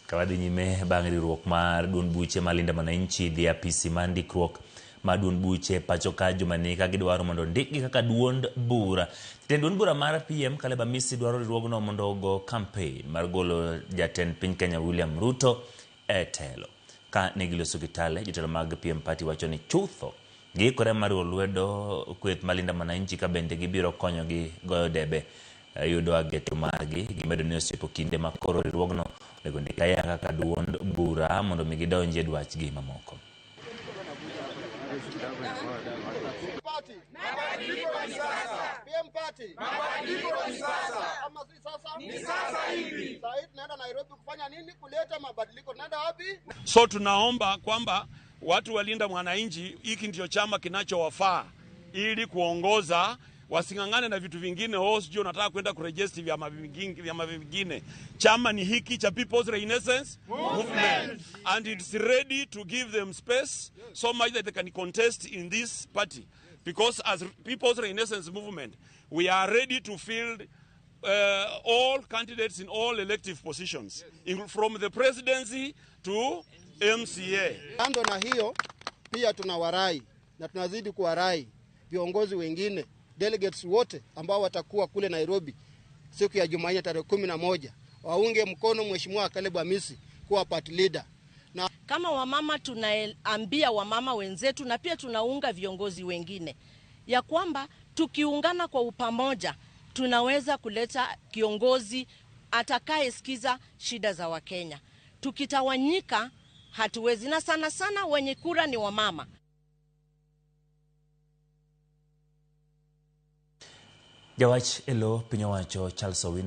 Ka wadhi nyime bang' riwruok mar duond buche ma Linda Mwananchi dhi e apisi mar ndikruok mar duond buche pacho ka jumani ka gidwaro mondo ondikgi kaka duond bura. Jatend duond bura mar PM Caleb Amisi dwaro riwruogno mondo ogo campaign mar golo jatend piny Kenya William Ruto e telo. Ka ne giloso Kitale, jotelo mag PM Party wacho ni chutho giikore mar riwo lwedo kweth mar Linda Mwananchi ka bende gibiro konyogi goyo debe yudo ageto margi. Gimedo ni osechopo kinde ma koro riwruogno onego ndik ayanga kaka duond bura mondo mi gidonji e dwachgi mamoko. Party. Mabadiliko ni sasa. PM Party. Mabadiliko ni sasa. Ama si sasa? Ni sasa hivi. Sasa hivi tunaenda Nairobi kufanya nini? Kuleta mabadiliko. Tunaenda wapi? So tunaomba kwamba watu walinda mwananchi, hiki ndio chama kinachowafaa ili kuongoza, wasing'ang'ane na vitu vingine. Oh, sijui unataka kwenda kuregister vyama vingine, vyama vingine. Chama ni hiki cha People's Renaissance Movement and it's ready to give them space so much that they can contest in this party because as People's Renaissance Movement we are ready to field all candidates in all elective positions from the presidency to MCA. Kando na hiyo, pia tunawarai na tunazidi kuwarai viongozi wengine, delegates wote ambao watakuwa kule Nairobi siku ya Jumanne tarehe 11 waunge mkono Mheshimiwa Caleb Amisi kuwa party leader. Na kama wamama tunaambia wamama wenzetu na pia tunaunga viongozi wengine ya kwamba tukiungana kwa upamoja tunaweza kuleta kiongozi atakayesikiza shida za Wakenya. Tukitawanyika hatuwezi, na sana sana wenye kura ni wamama. Jawach e lo piny owacho Charles Owino